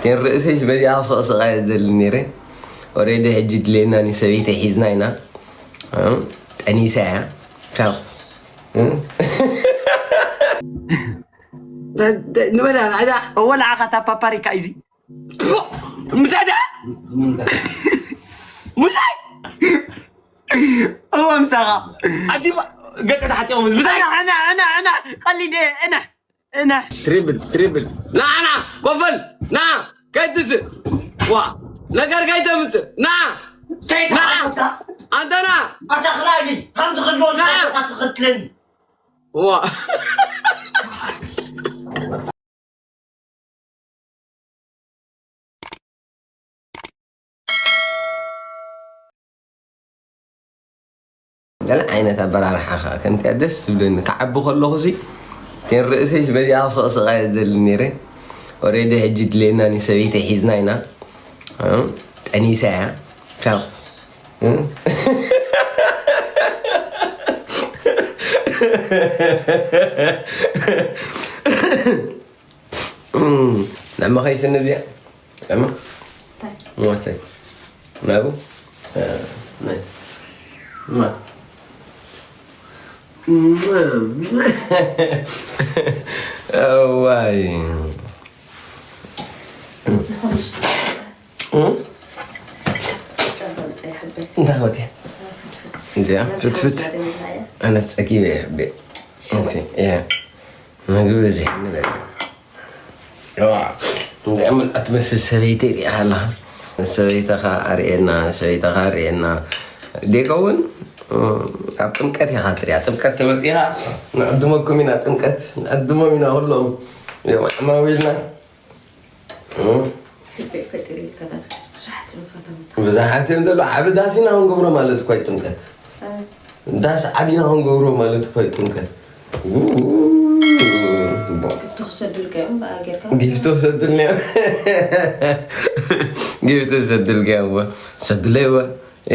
ግን ርእሰይስ በዚኣ ክስቕስቕ እየ ዝደሊ ነይረ። ኦሬዲ ሕጂ ድሌና ንሰበይቲ ሒዝና ኢና። እ? ጠኒሳ እያ። ቻው። እ? ተ- ተ- ንበላ ናይዛ እወ፣ ንዓኻ እታ ፓፓሪካ እዩ። ምሳይ ዳ? ምሳይ? እወ፣ ምሳኻ። ኣቲ ገጸ ተሓጺቑ ምስ ምሳይ? ኣና፣ ኣና፣ ኣና፣ ኣና፣ ቀሊደ፣ ኣና፣ ኣና። ትሪብል፣ ትሪብል። ና፣ ና፣ ኮፈል፣ ና፣ ከይትስእ። ዋ፣ ነገር ከይተምጽእ። ና፣ ና፣ ኣንተ ና። ኣታ ክላሊ፣ ከምዚ ክልዎ ና። ኣታ ትኽትልን። ዋ። ገለ ዓይነት ኣበራርሓ ኸዓ ከምቲኣ ደስ ዝብለኒ። ክዓቢ ከለኹ ሲ እተን ርእሰይስ በዚኣ ክስቕስቕ እየ ዝደሊ ነይረ። ኦሬዲ ሕጂ ድሌና ንሰበይቲ ሒዝና ኢና። እ? ጠኒሳ እያ። ቻው። እ? እም፣ ንዕማ ከይስንብ እዚኣ። ንዕማ? እንታይ? ንዋሰይ። ናቡ? እ፣ ናይ። እማ። እዋይ። እም? እንታይ ወዲ? እዚኣ ፍትፍት። ኣነስ ጸጊበ እየ። ኦኬ፣ እያ። ምግቢ በዚሕኒ በለ። ዋ፣ እንዲኣ ምልኣት ትመስል ሰበይቲ ሪኢኻ ኣለኻ? ሰበይትኻ ኣርእየና፣ ሰበይትኻ ኣርእየና። ዲከ እውን፣ እም፣ ኣብ ጥምቀት ኢኻ ትሪኣ። ጥምቀት ተመጺኻ፣ ንዕድመኩም ኢና ጥምቀት፣ ንዕድሞም ኢና ኩሎም። እዮም ኣዕማዊልና። እም። ልበይ ፈጢረ ኢልካ ናትካ ብዙሓት እዮም ፈተውታ። ብዙሓት እዮም ዘለዉ። ዓቢ ዳስ ኢና ክንገብሮ ማለት እኮ እዩ ጥምቀት። ኣይ። ዳስ ዓቢና ክንገብሮ ማለት እኮ እዩ ጥምቀት። ው-፣ ው-፣ ው-፣ ጽቡቕ። ጊፍቲ ክሰዱልካ እዮም፣ ብኣ ጌርካ። ጊፍቲ ክሰዱልና እዮም። ጊፍቲ ክሰዱልካ እዮም። ሰዱለይ እወ።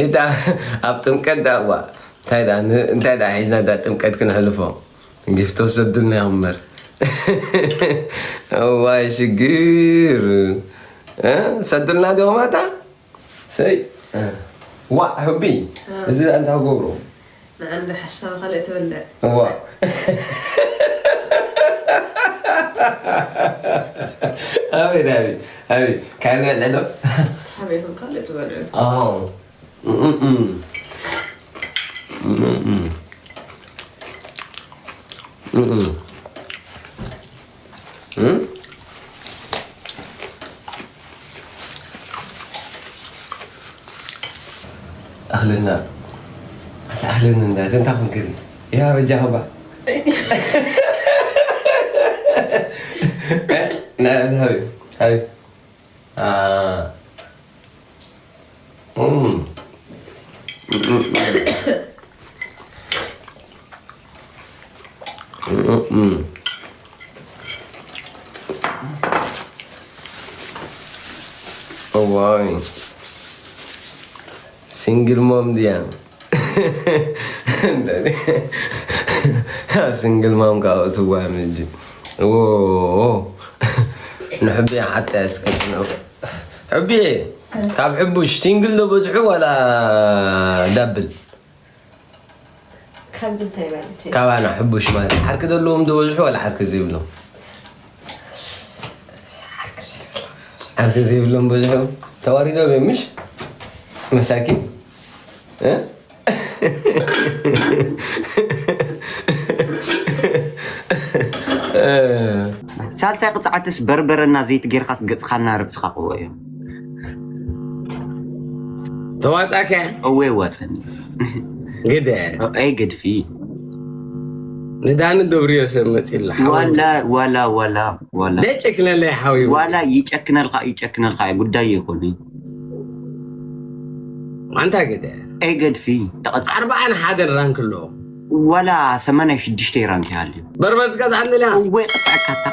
እንታ ኣብ ጥምቀት ደኣ እዋ። እንታይ ደኣ ን-፣ እንታይ ደኣ ሒዝና እታ ጥምቀት ክንሕልፎ? ጊፍቲ ክሰዱልና እዮም እምበር። እዋይ ሽግር። እ? ሰዱልና ዲኹም ኣታ? ሰይ። ዋእ፣ ሕቢ። እ። እዚ ደኣ እንታይ ክገብሩ? ንዓንዲ ሓሳብ ካልእ ትበልዕ። ዋእ። ኣበይ፣ ኣበይ፣ ኣበይ? ካልእ በልዕ ዶ? ሓቢርኩም ካልእ ትበልዑ። ኣዎ። እም፣ እም። እም፣ እም። እም፣ እም። እም? ኣኽለና። ኣታ ኣኽለና እንዳ፣ እንታይ ኮንክኒ? ያ በጃ ኸባ። እ? ና፣ ና፣ ሃቢ፣ ሃቢ። ኣ። እም። እም፣ እም፣ እም። እም፣ እም። እዋይ። ሲንግል ሞም ድያ? ሲንግል ማም ካብ እትዋም እንጂ። ዎ። ንሕቢ ሓታ እስከ ትንዑ። ሕቢ፣ ካብ ሕቡሽ ሲንግል ዶ በዝሑ ዋላ ዳብል? ካብ እንታይ ማለት እዩ? ካብ ኣና ሕቡሽ ማለት ዓርኪ ዘለዎም ዶ በዝሑ ዋላ ዓርኪ ዘይብሎም? ዓርኪ ዘይብሎም በዝሑ። ተዋሪዶም እዮም ምሽ? መሳኪን። እ? ሳልሳይ ቅፅዓትስ በርበረና ዘይት ጌርካስ ገፅኻና ረብስኻ ቅዎ እዮም። ተዋፃእካ? እወ ይዋፀኒ። ግደ። ኣይ ገድፊ። ንዳኒ ገብርዮ ሰብ መፂላ። ዋላ፣ ዋላ፣ ዋላ፣ ዋላ። ደጨክለለ ሓዊ። ዋላ ይጨክነልካ፣ ይጨክነልካ፣ ጉዳይ ይኹን። ኣንታ ግደ። ኣይ ገድፊ። ተቐ- ኣርባዓን ሓደን ራንክ ኣለዎ። ዋላ ሰማንያ ሽዱሽተ ራንክ ይሃልዩ። በርበር ትገዝኣኒ ኢላ። እወ፣ ቅፅዓካታ።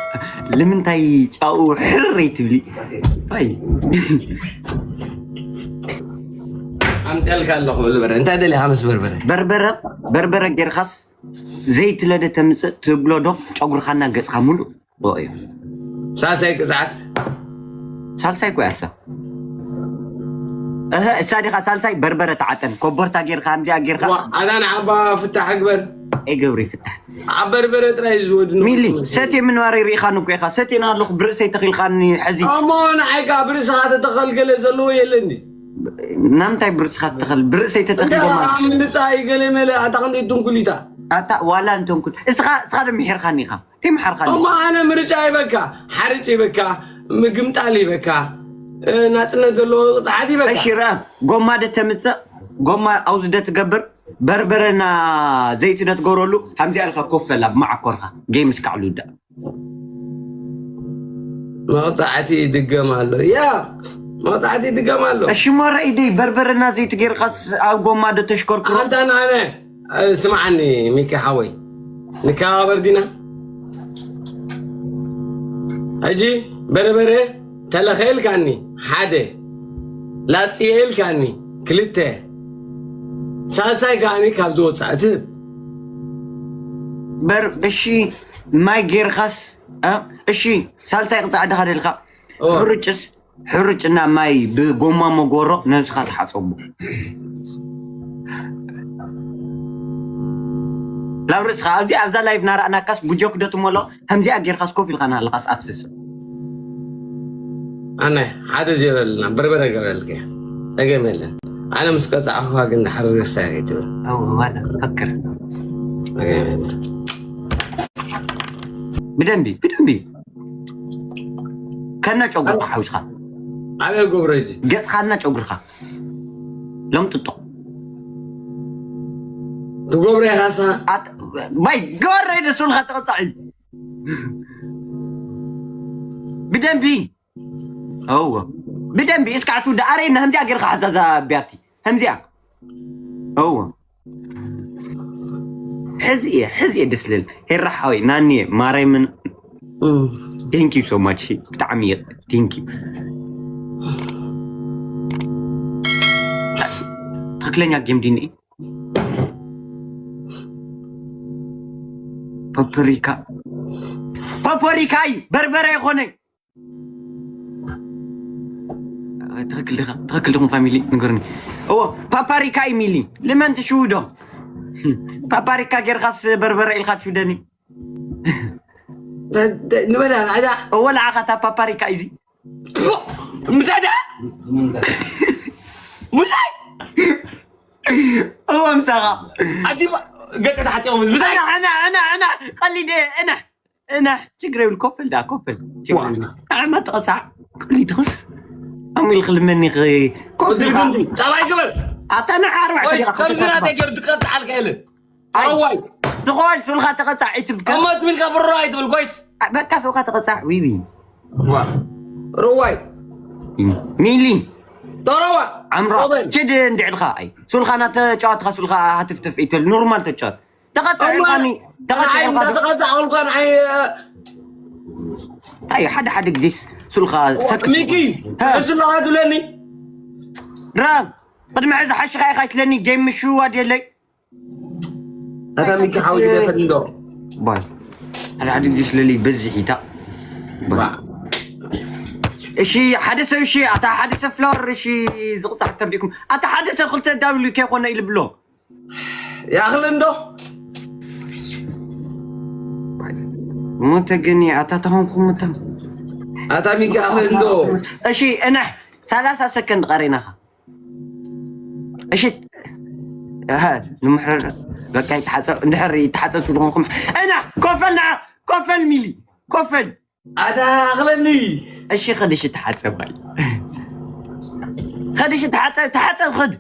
ልምንታይ ጫኡ ሕረይ ትብሊ? ኣይ። ኣምፅኣልካ ኣለኹ በርበረ። እንታይ ደሊኻ ምስ በርበረ? በርበረ፣ በርበረ ጌርካስ ዘይትለደ ተምፅእ ትብሎ ዶ? ጨጉርኻና ገፅኻ ሙሉእ ብኦ እዩ። ሳልሳይ ቅፅዓት። ሳልሳይ እኮ ያሳ እህ እሳ ዲኻ ሳልሳይ በርበረ ተዓጠን ኮቦርታ ጌርካ ከምዚኣ ጌርካ ኣታ ንዓባ ፍታሕ ግበር እገብሪ ፍታሕ ኣብ በርበረ ጥራይ ዝወድ ሚሊ ሰቴ ምንባረ ሪኢኻኒ እኮ ኢኻ ሰቴና ኣለኹ ብርእሰይ ተኺልካኒ ሕዚ እሞ ንዓይ ከዓ ብርእስኻ ተተኸል ገለ ዘለዎ የለኒ ናምንታይ ብርእስኻ ትተኸል ብርእሰይ ተተኺል ምንፃይ ገለ መለ ኣታ ክንደይ ትንኩሊታ ኣታ ዋላ እንተንኩል እስኻ እስኻ ዶ ምሒርካኒ ኢኻ ከይምሓርካኒ እሞ ኣነ ምርጫ ይበካ ሓርጭ ይበካ ምግምጣል ይበካ ናፅነት ዘለዎ ፃዓት ይበካ እሺ ርአ ጎማ ደ ተምፅእ ጎማ ኣውዚ ደ ትገብር በርበረና ዘይቲ ደ ትገብረሉ ከምዚኣ ኢልካ ኮፍ በላ ብመዓኮርካ ጌም እስካዕ ልውዳእ መቕፃዕቲ ይድገም ኣሎ ያ መቕፃዕቲ ይድገም ኣሎ እሺ ሞ ራኢደይ በርበረና ዘይቲ ጌርካስ ኣብ ጎማ ዶ ተሽከርክሮ ኣንታ ንኣነ ስምዓኒ ሚኪ ሓወይ ንከባበር ዲና ሕጂ በርበረ ተለኸ ኢልካኒ ሓደ ላፅየ ኢልካኒ ክልተ ሳልሳይ ከዓኒ ካብ ዝወፃእ ትህብ በር እሺ ማይ ጌርካስ እሺ ሳልሳይ ቅፃዕ ድካ ደልካ ሕርጭስ ሕርጭና ማይ ብጎማ መጎሮ ነብስካ ተሓፀቡ ላብ ርእስካ ኣብዚ ኣብዛ ላይቭ ናረኣናካስ ቡጆክ ዶ ትመሎ ከምዚኣ ጌርካስ ኮፍ ኢልካ ናሃለካስ ኣፍስስ ኣነ ሓደ ዜሮ ኣለና በርበረ ገብረልከ ጸገም የለን ኣነ ምስ ቀጻዕኩካ ግን ድሓር ዘሳይ ትብል ፈክር ብደንቢ ብደንቢ ከነ ጨጉርካ ሓዊስካ ኣበይ ገብረ እዚ ገጽካ እና ጨጉርካ ለምጥጦ ትገብረ ኢኻሳ ማይ ገበረ ደሱልካ ተቐጻዒ ብደንቢ እወ ብደንቢ እስካዕ ትውዳእ ኣረየና ከምዚኣ ጌርካ ሓዛዛ ቢያቲ ከምዚኣ እወ ሕዚ እየ ሕዚ እየ ደስ ልብል ሄራ ሓወይ ናኒየ ማርያምን thank you so much ብጣዕሚ እየ thank you ትክክለኛ ጌም ዲኒ ፓፕሪካ ፓፕሪካ እዩ በርበረ ይኮነ ትክክል ዲኻ ትክክል ዲኹም ፋሚሊ ንገሩኒ እዎ ፓፓሪካ እዩ ሚሊ ልመን ትሽውዶ ፓፓሪካ ጌርካስ በርበረ ኢልካ ትሽውደኒ ንበላ ናዕዳ እዎ ለዓኻ እታ ፓፓሪካ እዩ ምሳዳ ምሳይ እዎ ምሳኻ ኣዲማ ገጸ ተሓፂቖም ምሳይ ቀሊደ እነ እነ ችግር የብሉ ኮፍል ዳ ኮፍል ንዕማ ተቐፃዕ ቅሊትኽስ ኣሙ ኢልክ ልመኒ ኮፍል ጣባይ ግበር ኣታ ንዓ ኣርባዕተ ከምዚ ናተይ ገይሩ ትቀፅዓልካ የለን ኣዋይ ዝኾን ሱልኻ ተቐፃዕ ይትብከ እሞ ትብልካ ብሮ ኣይትብል ኮይስ በቃ ሱልኻ ተቐፃዕ ዊዊ ርዋይ ሚሊ ተረዋ ዓምራ ችድ እንድዕልካ ኣይ ሱልኻ ናተጫዋትካ ሱልኻ ሃትፍትፍ ይትብል ኖርማል ተጫዋት ተቐፅዕልካኒ ተቐፅዕልካ ተቐፃዕልኳ ንዓይ ኣይ ሓደ ሓደ ግዜስ ሱልኻ ሚኪ ሕስሎኻ ትብለኒ ራ ቅድሚ ሕዚ ሓሽኻ ኢኻ ይትለኒ ጌም ምሽዋድ የለይ ኣታ ሚኪ ሓዊ ግደፈኒ እንዶ ባይ ሓደ ሓደ ግዜስ ለሊ በዝሒታ እሺ ሓደ ሰብ እሺ ኣታ ሓደ ሰብ ፍላወር እሺ ዝቕፃዕ ተርዲእኩም ኣታ ሓደ ሰብ ክልተ ዳብሉ ከይኮነ ኢሉ ብሎ ይኣኽል እንዶ ሞተ ግን ኣታ ተኾንኩም እቶም ኣታ ሚኪ ይኣኽል እንዶ እሺ እነሕ ሰላሳ ሰከንድ ቀሪናኻ እሺ ንምሕረር በቃ ይተሓፀብ እንድሕር ይተሓፀብ ስለ ዝኾንኩም እና ኮፈል ንዓ ኮፈል ሚሊ ኮፈል ኣታ ኣኽለኒ እሺ ኸድሽ ተሓፀብ ባይ ኸድሽ ተሓፀብ ተሓፀብ ኸድ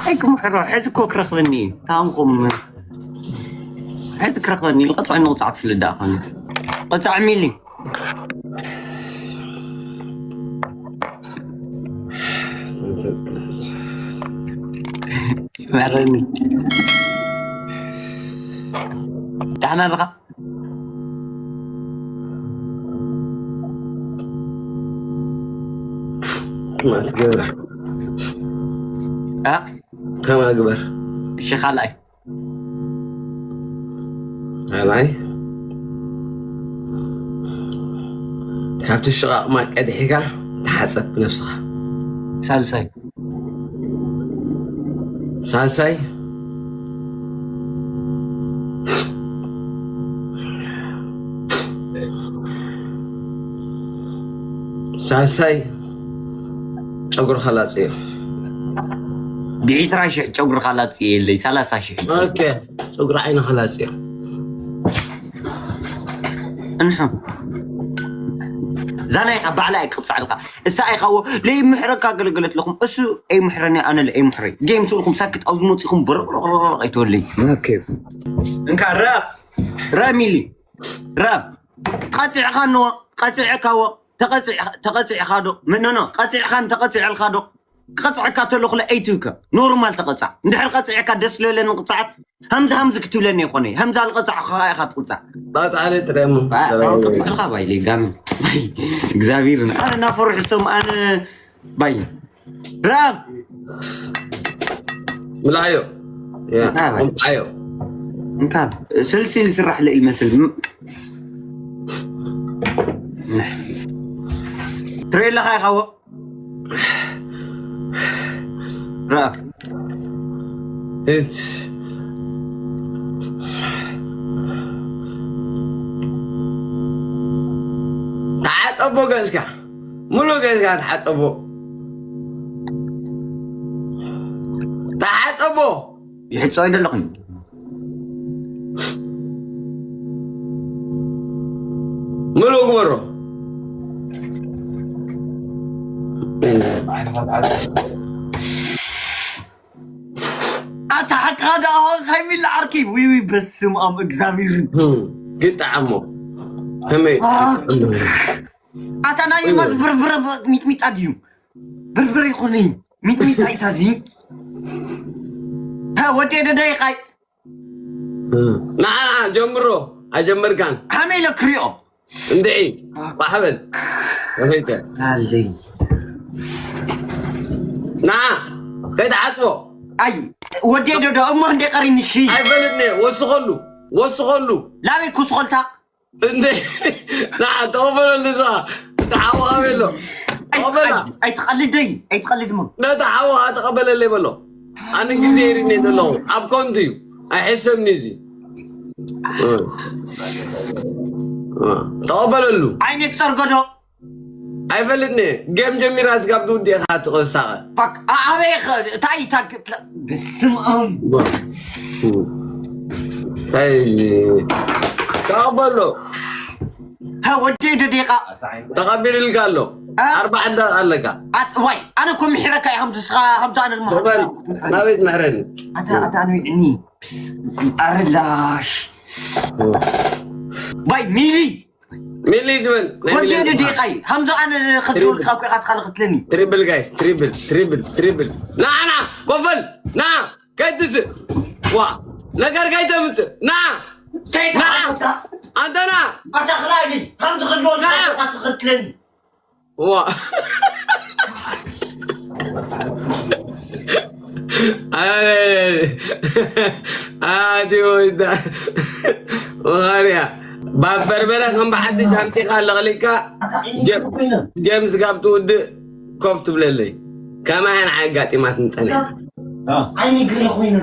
ኣይኩም ሕሮ ሕዚ እኮ ክረኽበኒ ታምኩም ሕዚ ክረኽበኒ ኢሉ ቀፃዕ ንቁፃዕ ትፍልዳ ኾነ ቀፃዕ ሚሊ መረኒ ዳሕና ኣለኻ ማትገብራ ከማ ግበር እሺ ካልኣይ ካልኣይ፣ ካብቲ ሽቓቕ ማይ ቀዲሕካ ተሓጸብ ብነብስኻ። ሳልሳይ፣ ሳልሳይ፣ ሳልሳይ ጨጉርኻ ላጽዮ። ብዒስራ ሽሕ ጨጉርኻ ላጽዮ የለይ፣ ሰላሳ ሽሕ። ኦኬ፣ ጨጉሪ ዓይንኻ ላጽዮ። እንሖ። ዛና ኢኻ ባዕላ ኣይክቕጻዕልካ። እሳ ኢኻዎ ለይምሕረካ ገለገለት ለኹም። እሱ ኣይምሕረኒ፣ ኣነ ለኣይምሕረይ። ጌም ስልኩም ሳክት ኣብ ዝመጽኹም በረቕረቕረቕ ኣይትበለይ። ኦኬ። እንካ ራ፣ ራ ሚሊ፣ ራ። ቀጺዕኻ ንዎ፣ ቀጺዕካዎ፣ ተቐጺዕ-፣ ተቐጺዕኻ ዶ? መኖኖ፣ ቀጺዕኻን ተቐጺዐልካ ዶ? ክቐጽዐካ ተሎ ክለ ኣይትብከ። ኖርማል ተቐጻዕ። እንድሕር ቀጺዐካ ደስ ስለለኒ ቅጻዓት፣ ሃምዚ ሃምዚ ክትብለኒ ይኾነ። ሃምዛ ልቐጻዕ ኸዓ ኢኻ ትቕጻዕ። ባጣለ ጥረሙ። ባ-፣ ባው ቅጽዕልኻ ባይ ሌጋሚ። ባይ። እግዚኣብሔር። ኣነ እናፈርሑ ሰም ኣነ ባይ። ራብ። ብላዮ። ያ፣ ኣባይ። ቆምጣዮ። እንካ ስልሲል ስራሕ ለኢል መስል። ም-፣ ትርኢ ኣለኻ ኢኻዎ? ራብ። እት። ተዓጸቦ ገዝካ። ሙሉ ገዝካ ተሓጸቦ። ተሓጸቦ። ይሕጾ ኣይደለኹም። ሙሉ ግበሮ። ኣታ ሓቅኻ ደኣ ኾንካ ይሚል ዓርኪ። ዊ፣ ዊ፣ በስመ ኣብ እግዚኣብሔር። ህም፣ ግጣዓሞ። ከመይ? ፋክ። ኣታ ናይ የማዝ ብርብረ ሚጥሚጣ ድዩ? ብርብረ ይኾነይ። ሚጥሚጣ ይታዚ። ታ ወዴ ደደይ ቃይ። ንዓ፣ ንዓ፣ ጀምሮ። ኣጀመርካን። ሃመይ ኢለ ክሪኦ። እንድዒ፣ ቋሕ በል። ከፈይተ። ኣለይ። ንዓ፣ ከይትሓጽቦ። ኣይ፣ ወዴ ዶ፣ ዶ፣ እሞ እንዴ ቀሪኒ፣ እሺ። ኣይፈልጥኒ፣ ወስኸሉ፣ ወስኸሉ። ላበይ ክውስኸልታ? እንዴ፣ ንዓ፣ ተቐበለሉ እዛ። እቲ ሓውኻ ኣበይ ኣሎ? ተቐበላ። ኣይ-፣ ኣይትቐልደይ፣ ኣይትቐልድ እሞ። ነታ ሓውኻ ተቐበለለይ በሎ። ኣነ ግዜ ይርኔ ዘለኹ። ኣብ ኮንቱ እዩ። ኣይሕሰብኒ እዚ። እ። እ። ተቐበለሉ። ዓይነ ክጸርገዶ። ኣይፈልጥኒ። ጌም ጀሚራ ስጋብ ትውድእ ኢኻ ትቕሳቐ። ፋክ፣ ኣ-፣ ኣበይ ኸ-፣ እንታይ ታክ-፣ ትለ-፣ በስመ ኣብ። እንታይ፣ ተቐበሎ። ሀ፣ ወደይ ደቂቓ። ተቐቢሉልካ ኣሎ። ኣ? ኣርባዕተ ኣለካ። ኣት-፣ ዋይ፣ ኣነ እኮ ምሒረካ እየ፣ ከምዚ እስኻ፣ ከምዚ ኣነ ድማ በል፣ ናበይ ትምሕረኒ? ኣታ፣ ኣታ፣ ኣነ እኒ። ኣረላሽ። ባይ ሚሊ። ሚሊ ትበል፣ ናይ ወዲ ሚሊ ወዲ ትበል። ዲቃይ፣ ሃምዞ ኣነ ክትብል ትሪብል። ካብ ኮይካ ስኻ ንክትለኒ። ትሪብል ጋይስ፣ ትሪብል፣ ትሪብል፣ ትሪብል። ና፣ ና፣ ኮፈል፣ ና፣ ከይትስእ። ዋ፣ ነገር ከይተምጽእ። ና፣ ከይታ ና፣ ኣታ፣ ኣንተ ና። ኣታ ክላሊ፣ ሃምዚ ክትብል ና። ካብ ኮይካ ትክትለኒ። ዋ። ኣይ፣ ኣቲ ወይዳ። ወኻርያ። ባብ በርበረ ከም ብሓድሽ ኣምጺኻ ኣለቕሊካ። ጀም-፣ ጀምስ ጋብ ትውድእ ኮፍ ትብለለይ። ከማይ ንዓይ ኣጋጢማትኒ ጸኒሓ። ዓይኒ ግለ ኮይና።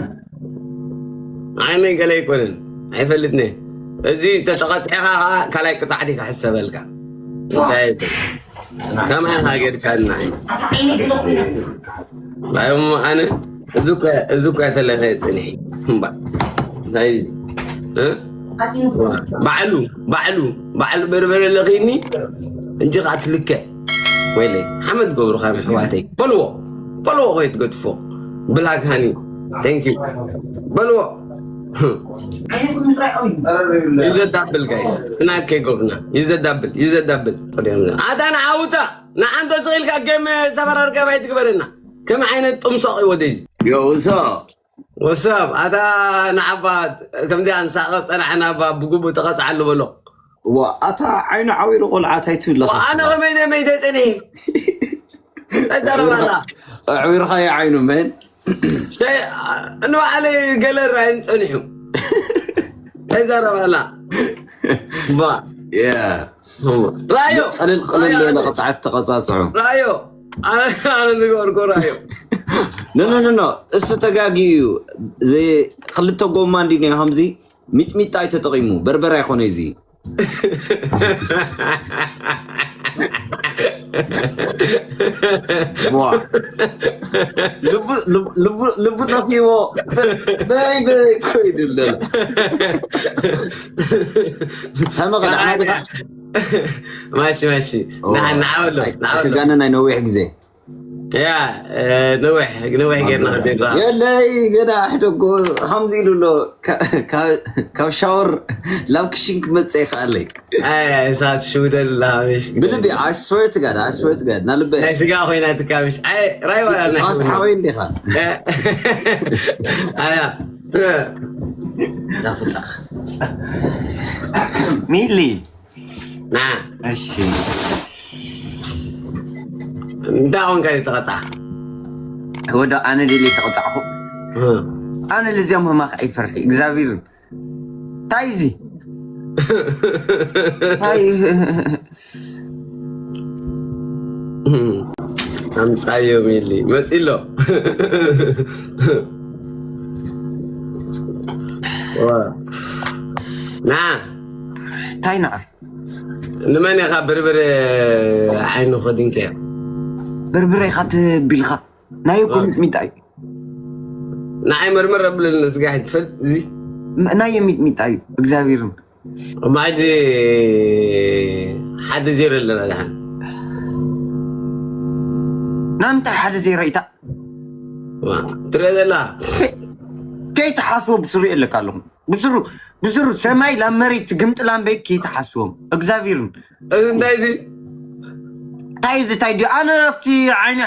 ዓይነይ ገለ ኣይኮነን። ኣይፈልጥኒ። እዚ ተተቐጺዕኻ ኸዓ ካልኣይ ቅጻዕቲ ክሕሰበልካ። እንታይ ይብል? ከማይ ሃገርካና። ኣይ፣ እሞ ኣነ እዚ እኮ፣ እዚ እኮ እያ ተለኸ ጽንሒ። እምባ። እንታይ እዩ? እ? ባዕሉ፣ ባዕሉ፣ ባዕሉ በርበረ ለኺኒ እንጂ ኸዓ ትልከ። ወይለይ፣ ሓመድ ገብሩኻ ምሕዋተይ። በልዎ፣ በልዎ፣ ወይ ትገድፎ። ብላክ ሃኒ፣ thank you። በልዎ። ይዘዳብል ጋይስ፣ ስናይፕ ከይገብሩና። ይዘዳብል፣ ይዘዳብል። ጥሪኦም ኣታ ንዓውታ፣ ንዓንተ ስቕ ኢልካ ጌም ሰፈር ኣርጋብ ኣይትግበረና። ከም ዓይነት ጥምሶቕ እዩ ወደይ። ዮ፣ ውሶ። ወሳብ፣ ኣታ ንዓባ ከምዚኣ ንሳቐ ጸናሕና ባ ብግቡእ ተቐጽዓሉ በሎ። ዋ፣ ኣታ ዓይኑ ዓዊሩ ቆልዓ ታይ ትብለኻ? ዋ፣ ኣነ ከመይ ነመይ ተጸኒሐ? ተዛረባላ። ኣዕዊርኻዮ ዓይኑ መን? ሸይ፣ ንባዕለይ ገለ ራይን ጸኒሑ። ኣይዛረባላ። ባ Yeah። ራዮ ቀልል ቀልል ዝበለ ቅፅዓት ተቐፃፅዑ። ራዮ ኣነ ኣነ ዝገበርኩ ራዮ ኖ ኖ ኖ ኖ፣ እሱ ተጋጊ እዩ። እዚ ክልተ ጎማ እንዲ ነ ከምዚ ሚጥሚጣ እዩ ተጠቂሙ፣ በርበረ ኣይኮነ እዚ። ዋ። ልቡ ልቡ ልቡ ልቡ ጠፊዎ። በይ በይ ኮይዱ ኣለና። ተመቐለ ሓመድኻ ማሺ ማሺ ንዓ ንዓበሎ ንዓበሎ ክጋነ ናይ ነዊሕ ግዜ ያ ነዊሕ ነዊሕ ጌርና ክንድራ የለይ ገና ሕደጎ ከምዚ ኢሉ ኣሎ። ካብ ሻወር ላብ ክሽን ክመፀ ይኽኣለይ። እሳት ሽውደላ ብልቢ ኣስፈርት ጋድ ኣስፈርት ጋድ ናልበ ናይ ስጋ ኮይና ትካብሽ ራይ ዋላ ሓወይ እንዲኻ ኣያ ሚሊ ና እሺ እንታይ ኮንካ እዩ ተቐፃ ወደ ኣነ ደሊ ተቐፃዕኹ ኣነ ልዚኦም ህማክ ኣይፈርሒ እግዚኣብሔር እንታይ እዚ እንታይ ኣምፃዮ ሚሊ መፂሎ ና እንታይ ንዓ ንመን ኢኻ ብርብር ዓይኑ ከዲንከዮ ብርብር ኢኻ ትቢልካ ናይ ኮሚት ሚጣ እዩ ንዓይ መርመር ኣብለኒ ስጋ ትፈልጥ እዚ ናይ የሚጥሚጣ እዩ እግዚኣብሔርን ማዕድ ሓደ ዜሮ ኣለና ድሓን ናምንታይ ሓደ ዜሮ ኢታ ትሪኦ ዘላ ከይተሓስቦ ብስሩ ኣለካ ኣለኹም ብስሩ ብስሩ ሰማይ ላብ መሬት ግምጥላም በይ ከይተሓስቦም እግዚኣብሔርን እዚ እንታይ እዚ እንታይ እዚ እንታይ ድዩ ኣነ ኣብቲ ዓይኒ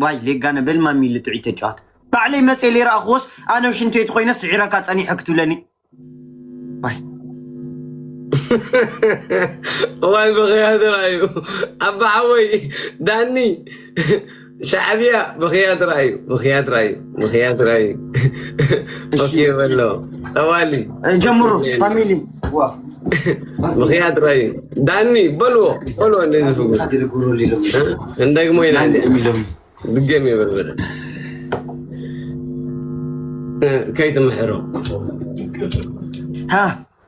ባይ ሌጋነ በልማሚ ልጥዒ ተጫወት ባዕለይ መፀ ለይረኣኽዎስ ኣነ ሽንተይቲ ኮይነ ስዒረካ ፀኒሐ ክትብለኒ ባይ እዋይ ብኽያት ራዩ ኣባ ሓወይ ዳኒ ሻዕብያ ብኽያት ራዩ ብኽያት ራዩ ብኽያት ራዩ ኦኬ በሎ ጠዋሊ ጀምሩ ፋሚሊ ብኽያት ራዩ ዳኒ በልዎ በልዎ እንደዚ ፍጉ እንደግሞ ኢና ድገም የበርበረ ከይትምሕሮ ሃ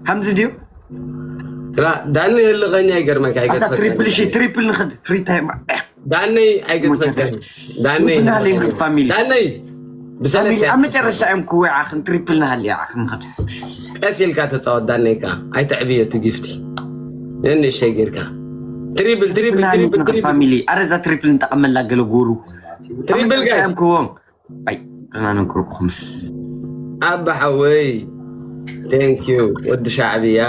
ከምዚ ድዩ ዳኒ ህልኸኛ ይገርመካ ኣታ ትሪፕል ሺ ይገርመካ ትሪፕል ንኽድ ፍሪ ታይም ዳነይ ኣይገድፈካን ዳነይ ናለይ ንኽድ ፋሚሊ ዳነይ ብሰለስተ ኣብ መጨረሻ እዮም ክወዓኽን ትሪፕል ናሃልያ ዓኽን ንኽድ ቀስ ኢልካ ተፃወት ዳነይካ ኣይተዕብዮ እቲ ጊፍቲ ንእሽተይ ጌርካ ትሪብል ትሪብል ትሪብል ትሪብል ፋሚሊ ኣረዛ ትሪፕል እንጠቐመላ ገለ ጎሩ ትሪብል ጋይስ እዮም ክዎም ኣይ ኣናነንቅርኩምስ ኣባ ሓወይ thank you ወዲ ሻዕብያ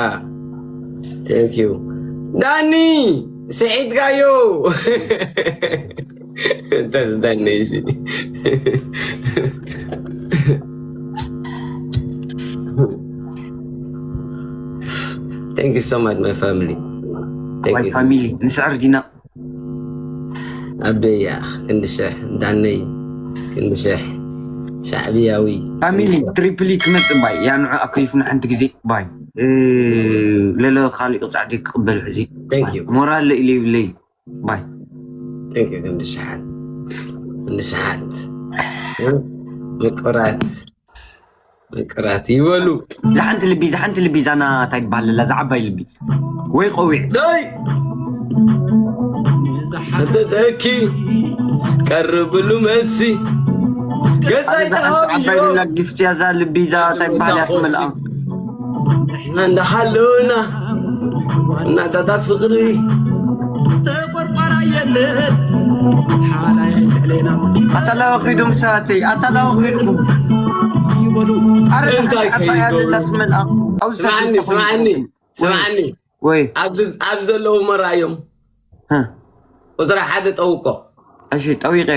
thank you ዳኒ ስሒትካዮ እንተዝዳኒ እዚ Thank you so much, my family. Thank ዋይ you. ፋሚሊ ንስዕር ዲና ኣበያ ክንድሽሕ ዳነይ ክንድሽሕ ሻዕብያዊ ፋሚሊ ትሪፕሊ ክመፅእ ባይ ያ ንዑ ኣከይፉ ንሓንቲ ግዜ ባይ ለለ ካሊእ ቅፃዕ ደይ ክቕበል ሕዚ Thank you. ሞራል ኢለ ይብለይ ባይ Thank you ክንድሽሓት ክንድሽሓት ምቁራት ምቁራት ይበሉ ዝሓንቲ ልቢ ዝሓንቲ ልቢ ዛና እንታይ ይበሃለላ ዝዓባይ ልቢ ወይ ቆዊዕ ይ እንተተኪ ቀርብሉ መልሲ ገዛይ ተሃብዮ ዓባይላ ግፍቲ ያዛ ልቢ ዛ እንታይ ይበሃል ያስመልኣ ንሕና እንዳሓለውና እናታታ ፍቅሪ ተቆርቋራ የለን ሓላይ ልዕሌና ኣታላዊ ኺዱም ሰባተይ ኣታላዊ ኺድኩም ይበሉ ኣረ እንታይ ዓባይ ከይገብሩ? ያለላ ትመልኣ ስምዓኒ ስምዓኒ ስምዓኒ ወይ ኣብዚ ኣብ ዘለዉ መራዮም እ፣ ቁፅሪ ሓደ ጠውቆ እሺ ጠዊቀ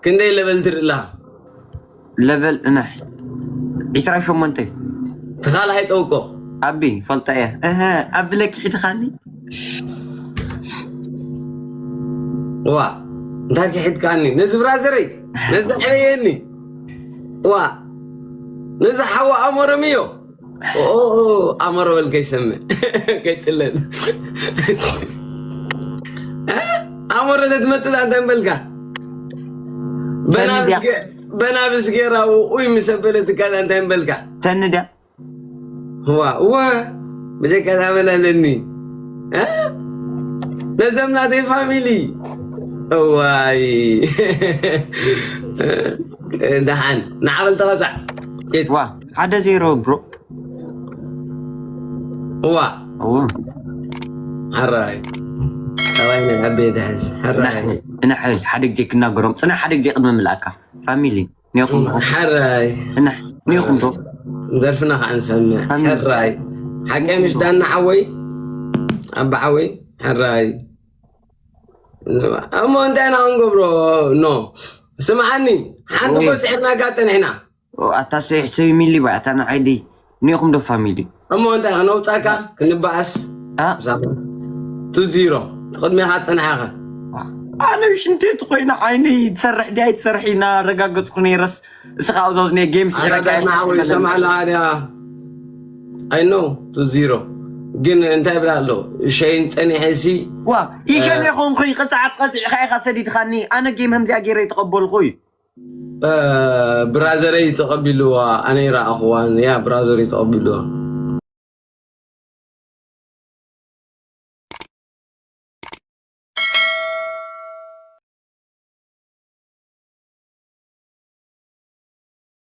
ክንደይ ለበል ትርእላ ለቨል እናሕ ዒስራ ሸሞንተ እቲ ካልኣይ ጠውቆ ኣቢ ፈልጠ እየ እህ፣ ኣቢ ለኪ ሒድኻኒ ዋ እንታይ ክሒድካኒ ነዚ ብራዘረይ ነዚ ሕበየኒ ዋ ነዚ ሓዋ ኣሞረም እዮ ኣሞረ በል ከይሰምዕ ከይፅለል ኣሞረ ዘትመፅእ እንታይ በልካ? በናብስ ገይራ ውኡይ ምስ ኣበለትካ እንታይ በልካ? ሰኒ ድያ? ዋ ዋ ብጀካ ዛበል ኣለኒ ነዘም ናተይ ፋሚሊ እዋይ ደሓን ንዓበል ተቐፃዕ ዋ ሓደ ዜሮ ብሮ እዋ ሓራይ ጠባይ ናይ ኣቤት ሕዝ ሓራይ ንሕል ሓደ ግዜ ክናገሮም ፅና ሓደ ግዜ ቅድሚ ምላእካ ፋሚሊ ኒኹም ሓራይ ኒኹም ዶ ደርፍና ከዓ ንሰምዕ ሕራይ ሓቀይ ምሽ ዳና ሓወይ ኣባ ሓወይ ሕራይ እሞ እንታይ ኢና ክንገብሮ ኖ ስምዓኒ ሓንቲ ኮ ስዒርናካ ፀኒሕና ኣታ ሰይ ሚሊ ባ ኣታ ንዓይዲ ኒኹም ዶ ፋሚሊ እሞ እንታይ ከነውፃካ ክንበኣስ አ? ቱ ዚሮ ቅድሚኻ ፀናሕኻ ኣነ ሽንቴት ኮይና ዓይነይ ትሰርሕ ድያ ኣይትሰርሕ እናረጋገፅኩ ነይረስ እስኻ ኣብዛዝ ነ ጌም ኣጋጣሚ ሓወይ ሰማዕላ ድያ ኣይኖ ቱ ዚሮ ግን እንታይ ብላ ኣሎ ሸይን ፀኒሐ ሲ ዋ ይሸን ይኾንኩ ቅፅዓት ቀፂዕካ ኢኻ ሰዲድኻኒ ኣነ ጌም ከምዚኣ ገይረ ይተቐበልኩ እዩ ብራዘረይ ተቐቢልዋ ኣነ ይረኣኽዋን ያ ብራዘረይ ተቐቢልዋ